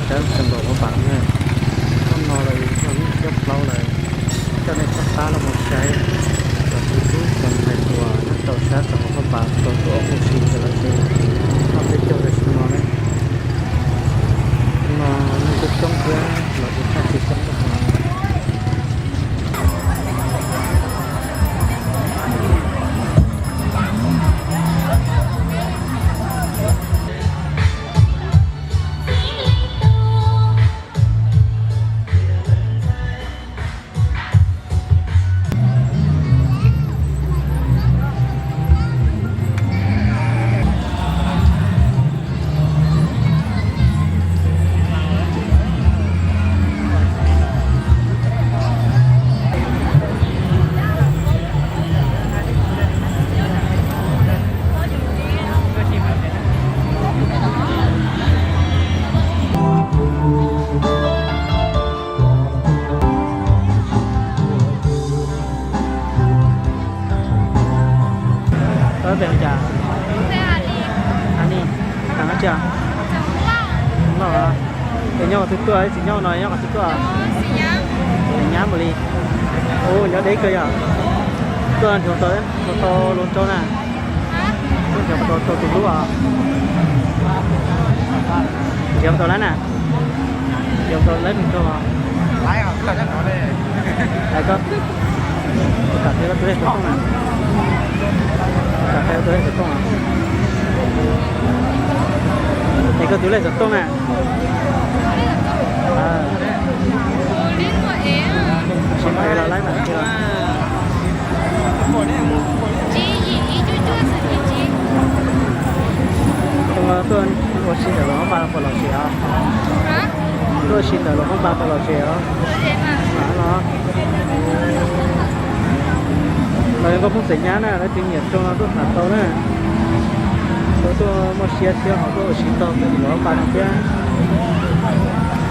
Sab Xeev Laus Phaj Npas na, hnub no lawv yog hnub tim plaub lawm, coj nej rov qab los mus saib cov tub tub cov ntxhais hluas nyob rau sab Xeev Laus Phaj Npas tau tuaj ua hauj lwm rau lawv tsev, noj peb caug tam sim no na. No neeg coob coob thiab los ua tshaj tsis coob npaum no. Koj lub npe hu cas? Anis, xeem dab tsi? Lauj. Es nyob qhov twg tuaj, ib txwm nyob no nyob qhov twg tuaj? Xeem Nyab Npaus Lis. Ua nyob deb kawg yog. Tuaj nrhiav tau, nrhiav tau lub nrau na. Tuaj nrhiav tau tus hlub os. Nrhiav tau lawm na. Nrhiav tau lawm tus nrau os. Koj, koj kam qhia koj tus lej xov tooj na. Koj kam qhia koj tus lej xov tooj na. Es koj tus lej xov tooj na. Tsis muaj es los laib mam qhia los. Xyoo no tuaj ua si ntawm Luas Phab Npas puas lom zem os? Tuaj ua si ntawm Luas Phab Npas puas lom zem os? Mam los. Los yog nkauj Hmoob Xeem Nyab na, lawv tus nyiam rau no tuaj tham tau na. Tuaj, tuaj muaj siab thiab ho tuaj ua si tau ntawm Luas Phab Npas no thiab.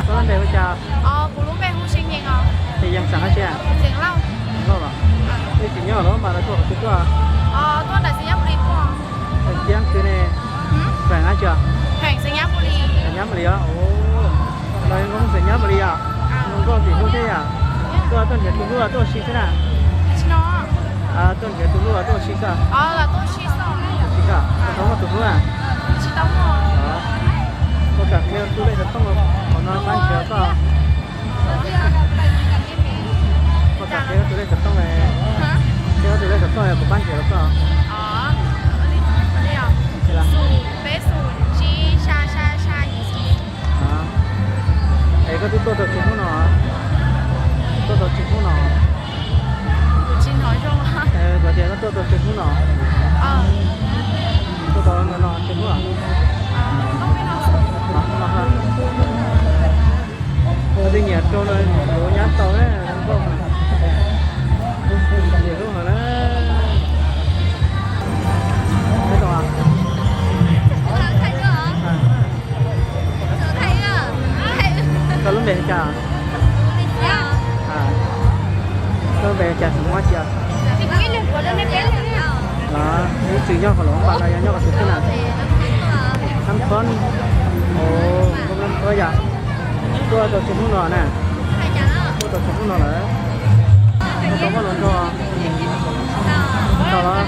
Koj lub npe hu cas? Kuv lub npe hu Xeem Yees os. Xeem Yees, xeem dab tsi? Xeem Lauj. Lauj los? Ib txwm nyob Luas Phab Npas los tuaj qhov twg tuaj? Tuaj ntawm Xeem Nyab Npaus Lis tuaj. Tiab twg ne? Feem dab tsi? Feem Xeem Nyab Npaus Lis. Xeem Nyab Npaus Lis os. Los nkauj Xeem Nyab Npaus Lis yom? Nkauj tim hlub thiab yom? Tuaj, tuaj nrhiav tus hlub los tuaj ua si xwb na? Tuaj nrhiav tus hlub los tuaj ua si xwb? Ua si xwb. Tau muaj tus hlub na? Koj kam qhia tus lej xov tooj, qhov no pab nrhiav koj. Koj kam qhia koj tus lej xov tooj, qhia koj tus lej xov tooj kuv pab nrhiav rau koj. Es koj twb tuaj tau tsis hnub no? Tuaj tau tsis hnub no? Kuv tias koj tuaj tau tsis hnub no? Tuaj tau no tsis hnub. Ua tij nyiam rau no kuv nyab tau nkauj, nyiam lub hov na. Koj lub npe cas? Koj lub npe cas, tsis muaj tsiaj? Los ib txwm nyob hauv Luas Phab Npas los yog nyob qhov twg xwb na? Nab Khob. Os, Nab Khob yom. Tuaj tau tsis hnub no na? Tuaj tau tsis hnub no lawm. Tau muaj hluas nraug? Tau los.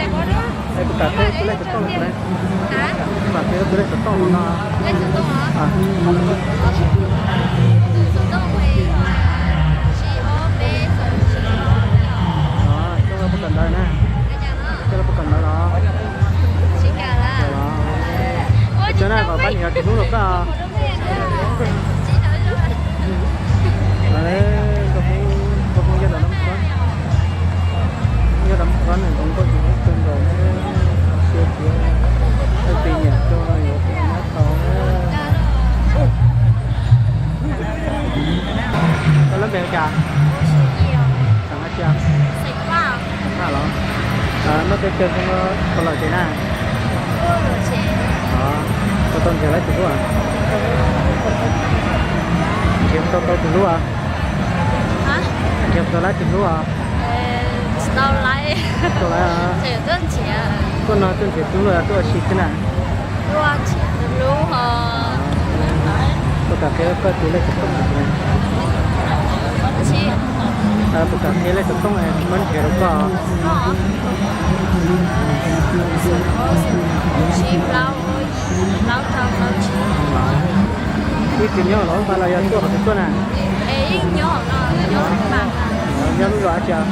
Es kuv kam qhia tus lej xov tooj los na. Kuv kam qhia tus lej xov tooj los no. Xov tooj puas kam ntawd na? Xov tooj puas kam ntawd los? Tso na, kom pab niam tsis hlub rau koj. Nkauj Hmoob, nkauj Hmoob nyob rau Nab Khob, nyob Nab Khob nws zoo nkauj tsis hlub kawg nkaus na. Siab tiag, leej twg nyiam rau no yuav tus nyab tau na. Koj lub npe hu cas? Xeem hais tias Xeem Vaj los? Noj peb caug xyoo no puas lom zem na? Puas tau nrhiav laib tus hlub? Nrhiav tau tau tus hlub? Nrhiav tau laib tus hlub? Tsis tau laib. Tsis tau laib. Tuaj no tuaj nrhiav tus hlub los tuaj ua si xwb na? Tuaj nrhiav tus hlub os. Kam qhia koj tus lej xov tooj. Puas kam qhia lej xov tooj muab nrhiav rau koj? Ib txwm nyob Luam Phas los yog tuaj qhov twg tuaj na? Nyob lub zos dab tsi?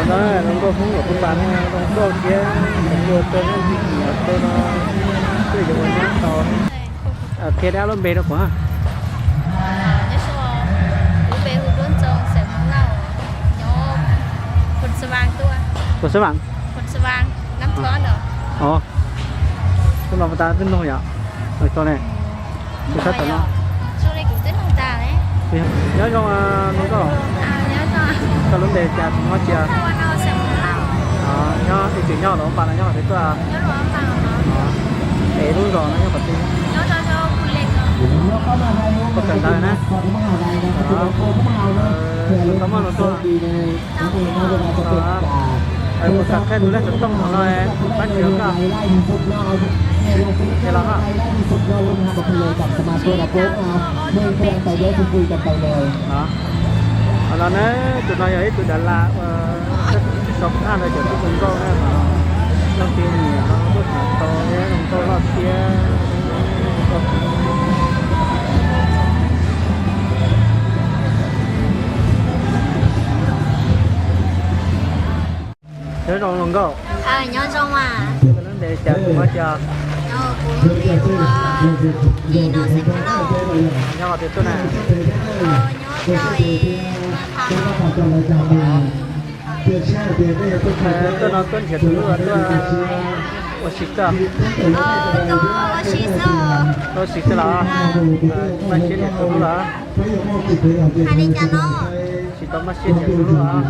Hluas nkauj Hmoob Luam Phas no, zoo nkauj thiab, ua rau nej tus niam tau no, twb yuav ua nyab tau. Qhia dab lub npe rau kuv. Puas Xab Vam? Os, tus no puas tas twb nug yom? Ua tau ne, tus sab tom no. Nyob zoo hluas nkauj, koj lub npe cas tus no tsis? Nyob ib txwm nyob Luam Phas no nyob qhov twg tuaj? Es lub zos no nyob qhov twg? Puas kawm ntawv na? Tau muaj no tuaj. Puas kam qhia tus lej xov tooj no pab nrhiav koj? Es los ha. Los na, tus no yog ib tug dav las uas tsis tau phaj ntawd cov tub zoo nkauj na, leej twg nyiam no tuaj tham tau, zoo nkauj loj thiab. Nyob zoo hluas nkauj. Koj lub npe cas kuv muab tso? Nyob qhov twg tuaj na? Tuaj no tuaj nrhiav tus hlub tuaj ua si koj? Tuaj ua si xwb los? Maj siab nrhiav tus hlub los? Tsis tau maj siab nrhiav tus hlub los?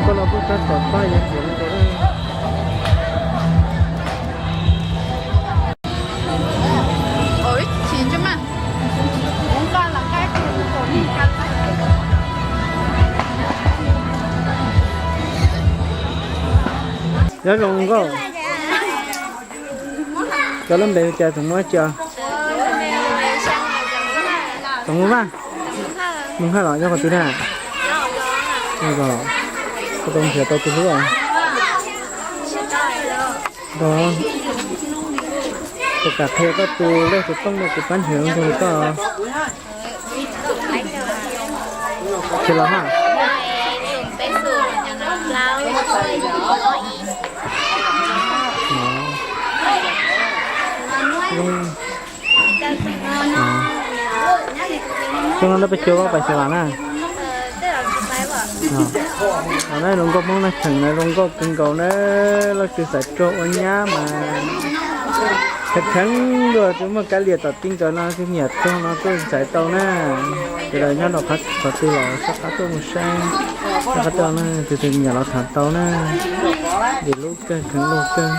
Koj los kuj tab tom pab yog tias Nyob zoo nkauj. Koj lub npe hu cas, tsoom Hmoob dab tsi? Tsoom Hmoob Vaj. Hmoob Haj los nyob qhov twg na? Koj tau nrhiav tau tus hlub? Puas kam qhia koj tus lej xov tooj rau kuv pab nrhiav tus hlub koj? Tsis los ha. Xyoo no peb cuab pais Xav Vam na. Os, na zoo nkauj Hmoob Naj Cheem na zoo nkauj kawg nkaus na, leej twg xav tuaj ua nyab mas kheev kheev dua twb muaj kab lia tom tij ntawd no, tus niam tug no tuaj ntxhais tau na. Ces lawv nyob rau qhov twg los soj qab tuaj mus saib, soj qab tuaj na, tus twg nyiam los tham tau na. Vim lub kawg kheev lub kawg.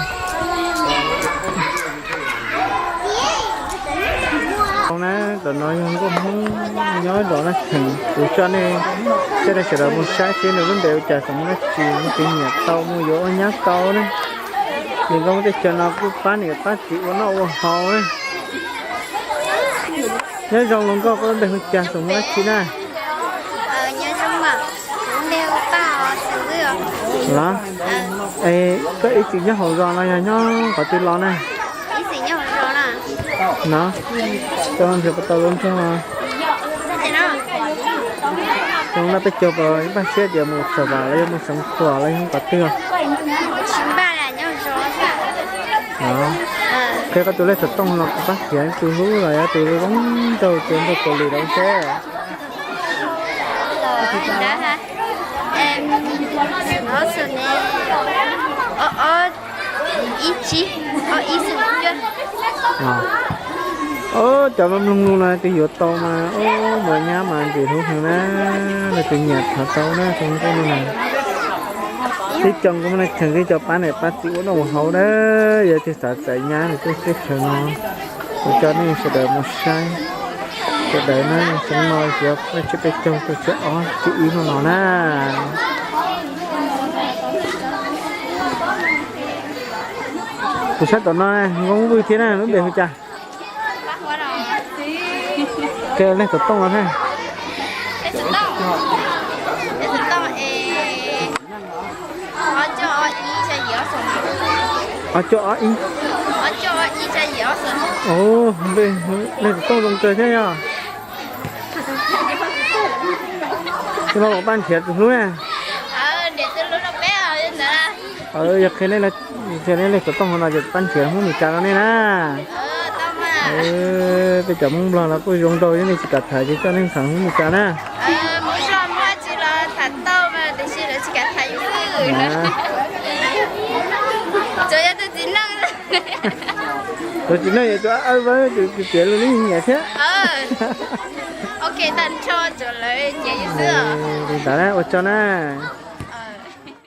Zoo na, tam no yog nkauj Hmoob nyob zos Naj Cheem, kuv coj nej, coj nej sawv daws mus saib seb nws lub npe ua cas, xeem Hmoob dab tsi, leej twg nyiam tau mus yuav ua nyab tau na. Vim nkauj Hmoob teb chaws no kuj pab niam pab txiv ua noj ua haus na. Nyob zoo hluas nkauj, koj lub npe hu cas, xeem Hmoob dab tsi na? Los, es koj ib txwm nyob hauv zos no yog nyob qhov twg los na? No, cov nrhiav puas tau lub nroog. Zoo na, peb caug puas npaj siab tias mus Xav Vam los yog mus Xeev Khuam los yog qhov twg? Qhia koj tus lej xov tooj los kuv pab khiav tus hlub los yog tus zoo nraug, tus nraug Kaus Lim los seb. Os, cov mloog mloog no twb yuav tau mas, mus nyab mas ntsem hlub heev na, leej twg nyiam thov tau na, tus nkauj no na. Tib co nkauj Naj Cheem, tib co pab niam pab txiv ua noj ua haus na, yog leej twg xav txais nyab nws tuaj teb chaws no, kuv coj nej sawv daws mus saib. Sawv daws na, xyoo no yuav peb caug rau tsiab ob tsiab ib no no na. Kuv sab tom no Nkauj Vwj thiab na, lub npe hu cas? Leej xov tooj no na. Ob cuaj ob ib. Leej xov tooj zoo kawg thiab yog. Tus no los pab nrhiav tus hlub na. Yog qhia nej, qhia nej leej xov tooj no ces pab nrhiav Hmoob Meskas rau nej na. Peb cov Hmoob Nplog los kuj zoo nraug, yog nej tsis kam tham ces coj nej tham Hmoob Meskas na. Tus txiv neej yog tus aw, tus tiav lus nyiam thiab. Li ntawd na, ua tsaug na.